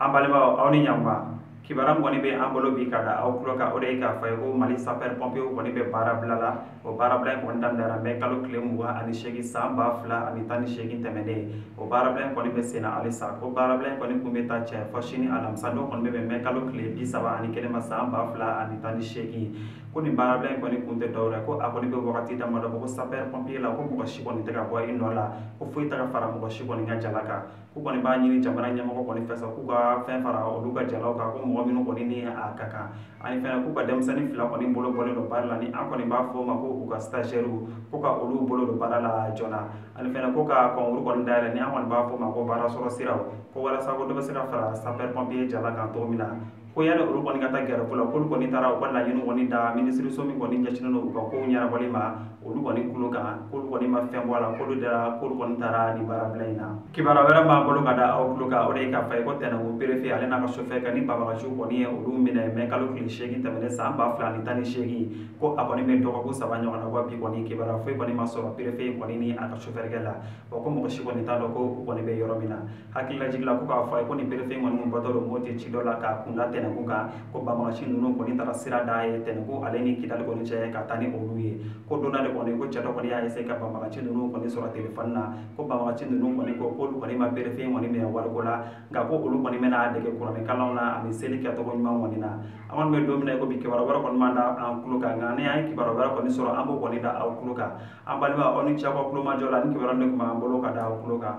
An balimaw, aw ni ɲankuma. Kibaruya min kɔni bɛ an bolo bi ka da aw tulo kan, o de ye k'a fɔ ye ko Mali sapeur pompier kɔni bɛ baara bila la. O baarabila in kɔni daminɛra mɛ kalo tile 28 san 2018 tɛmɛnen. O baarabila in kɔni bɛ sen na halisa. Ko baarabila in kɔni kun bɛ taa cɛ fɔ sini alamisa don kɔni bɛ bɛn mɛ kalo tile 31 ma san 2018. Ko nin baarabila in kɔni kun tɛ dɔwɛrɛ, ko a kɔni bɛ wagati damadɔ bɔ ko sapeur pompier la, ko mɔgɔ si kɔni tɛ ka bɔ i nɔ la, ko foyi tɛ ka fara mɔgɔ si kɔni ka jala kan. K'u kɔni b'a ɲini jamana ɲɛmɔgɔ kɔni fɛ sa, k'u ka fɛn fara olu ka jalaw kan, ko mɔgɔ minnu kɔni ni a ka kan. Ani fɛnɛ k'u ka denmisɛnnin 2 kɔni bolo bɔlen don baara la, ni an kɔni b'a fɔ o ma ko u ka stagiaire, ko ka olu bolo don baara la joona. Ani fɛnɛ ko ka concours kɔni dayɛlɛ, ni an kɔni b'a fɔ o ma ko baara sɔrɔ siraw, ko walasa ko dɔ bɛ se ka fara sapeur pompier jala kan cogo min na. Ko yanni olu kɔni ka taa gɛrɛfu la, k'olu kɔni taara u ka laɲini kɔni da minisiriso min kɔni ɲɛsinnen don u ka kow ɲɛnabɔli ma, olu kɔni kulo kan, k'olu kɔni ma fɛn bɔ a la, k'olu dara, k'olu kɔni taara nin baarabila in na. Kibaruya wɛrɛ b'an bolo ka da aw tulo kan, o de ye k'a fɔ ye ko Tɛnɛnkun préfet ale n'a ka chauffeur kan ni banbagaciw kɔni ye olu minɛ mɛ kalo tile 8 tɛmɛnen san 2018, ko a kɔni bɛ dɔgɔkun 3 ɲɔgɔn na bɔ bi kɔni kibaruya foyi kɔni ma sɔrɔ préfet in kɔni ni a ka chauffeur kɛ la. Wa ko mɔgɔ si kɔni t'a dɔn ko u kɔni bɛ yɔrɔ min na. Hakililajigin la, ko k'a fɔ a ye ko nin préfet in kɔni kun bɔtɔ don Moti ci dɔ la k'a kunda Tɛnɛnkun kan, ko banbagaci ninnu kɔni taara sira da ye Tɛnɛnkun ale ni Kidali kɔni cɛ ka taa ni olu ye. Ko don dɔ de kɔni ko cɛ dɔ kɔni y'a essayer ka banbagaci ninnu kɔni sɔrɔ téléphone na, ko banbagaci ninnu kɔni ko k'olu kɔni ma préfet in kɔni minɛ wariko la, nka ko olu kɔni bɛna dege kuranɛkalanw na ani seli kɛcogo ɲuman kɔni na. An kɔni bɛ don min na i ko bi, kibaruya wɛrɛ kɔni m'an da an tulo kan, nka ni an ye kibaruya wɛrɛ kɔni sɔrɔ, an b'o kɔni da aw tulo kan. An balima, aw ni ce aw ka tulomajɔ la. Ni kibaruya de tun b'an bolo ka da aw tulo kan.